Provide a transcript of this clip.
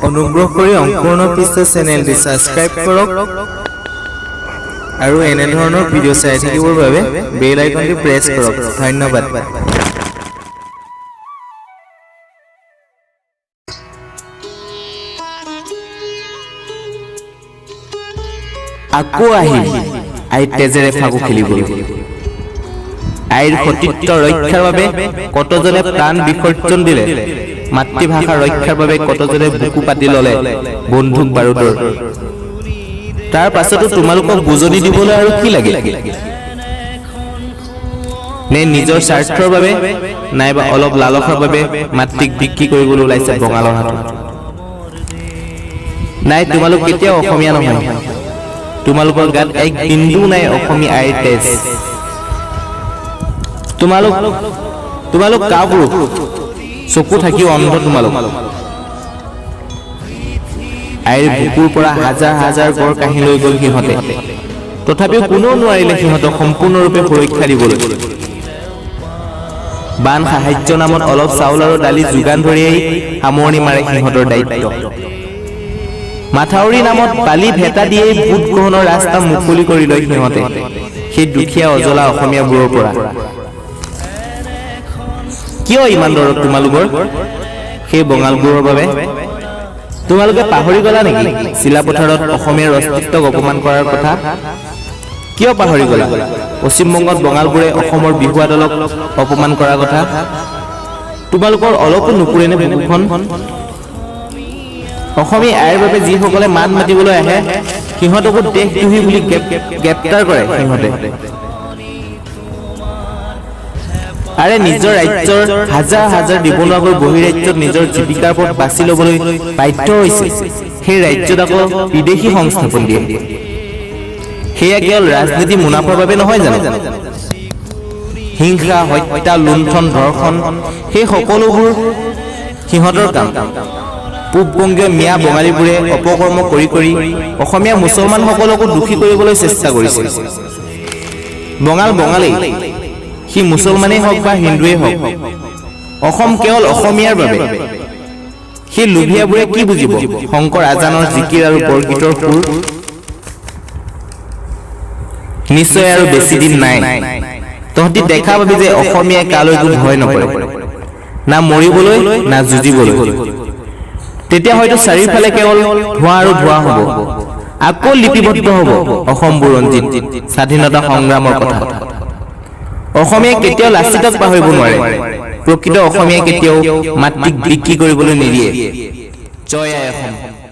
অনুগ্ৰহ কৰি অংকুৰণৰ পৃষ্ঠ চেনেলটি ছাবস্ক্ৰাইব কৰক আৰু এনেধৰণৰ ভিডিঅ' চাই থাকিবৰ বাবে বেল আইকনটি প্ৰেছ কৰক। ধন্যবাদ। আকৌ আহিম আইৰ তেজেৰে ফাগু খেলিবলৈ। আইৰ সতীত্ব ৰক্ষাৰ বাবে কতজনে প্ৰাণ বিসৰ্জন দিলে, মাতৃভাষা ৰক্ষাৰ বাবে কতজনে বুকু পাতি ললে বন্দুক বাৰুদৰ। তাৰ পাছতো তোমালোকক বুজনি দিবলৈ আৰু কি লাগে? নে নিজৰ স্বাৰ্থৰ বাবে নাইবা অলপ লালসাৰ বাবে মাতৃক বিক্ৰী কৰিবলৈ ওলাইছে বঙালৰ হাতত? নাই, তোমালোক কেতিয়াও অসমীয়া নহয়। তোমালোকৰ গাত এক বিন্দু নাই অসমীয়া আইৰ তেজ। তোমালোক কাপুৰুষ, চকু থাকিও অন্ধ তোমালোক। আইৰ বুকুৰ পৰা হাজাৰ হাজাৰ গড় কাঢ়ি লৈ গ'ল সিহঁতে, তথাপিও কোনেও নোৱাৰিলে সিহঁতক সম্পূৰ্ণৰূপে সুৰক্ষা দিবলৈ। বান সাহায্য নামত অলপ চাউল আৰু দালি যোগান ধৰিয়েই সামৰণি মাৰে সিহঁতৰ দায়িত্ব। মাথাউৰি নামত বালি ভেটা দিয়েই ভোট গ্ৰহণৰ ৰাস্তা মুকলি কৰি লয় সিহঁতে সেই দুখীয়া অজলা অসমীয়াবোৰৰ পৰা। কিয় ইমান দৰদ তোমালোকৰ সেই বঙালবোৰৰ বাবে? তোমালোকে পাহৰি গলা নেকি চিলাপথাৰত অসমীয়াৰ অস্তিত্বক অপমান কৰাৰ কথা? কিয় পাহৰি গলা পশ্চিমবংগত বঙালবোৰে অসমৰ বিহুৱা দলক অপমান কৰাৰ কথা? তোমালোকৰ অলপো নুপুৰেনে বুকুখন? অসমীয়া আইৰ বাবে যিসকলে মাত মাতিবলৈ আহে সিহঁতকো দেশদ্ৰোহী বুলি গ্ৰেপ্তাৰ কৰে সিহঁতে। আৰে নিজৰ ৰাজ্যৰ হাজাৰ হাজাৰ নিবনুৱাকৈ বহিৰাজ্যত নিজৰ জীৱিকাৰ পথ বাছি ল'বলৈ বাধ্য হৈছে, সেই ৰাজ্যত আকৌ বিদেশী সংস্থাপন দিয়ে। সেয়া কেৱল ৰাজনীতি মুনাফাৰ বাবে নহয় জানো? হিংসা, হত্যা, লুণ্ঠন, ধৰ্ষণ সেই সকলোবোৰ সিহঁতৰ কাম। পূববংগীয় মিয়া বঙালীবোৰে অপকৰ্ম কৰি কৰি অসমীয়া মুছলমানসকলকো দোষী কৰিবলৈ চেষ্টা কৰিছে। বঙাল বঙালী, সি মুছলমানেই হওক বা হিন্দুৱেই হওক, অসম কেৱল অসমীয়াৰ বাবে। সেই লোভীয়াবোৰে কি বুজিব শংকৰ আজানৰ জিকিৰ আৰু বৰগীতৰ সুৰ? নিশ্চয় আৰু বেছি দিন নাই, তহঁতি দেখা পাবি যে অসমীয়াই কালৈকো ভয় নকৰে, না মৰিবলৈ না যুঁজিবলৈ। তেতিয়া হয়তো চাৰিওফালে কেৱল ধোঁৱা আৰু ধোঁৱা হ'ব, আকৌ লিপিবদ্ধ হ'ব অসম বুৰঞ্জীত স্বাধীনতা সংগ্ৰামৰ কথা। অসমীয়াই কেতিয়াও লাচিতক পাহৰিব নোৱাৰে। প্ৰকৃত অসমীয়াই কেতিয়াও মাতৃক বিক্ৰী কৰিবলৈ নিদিয়ে। জয় আই অসম।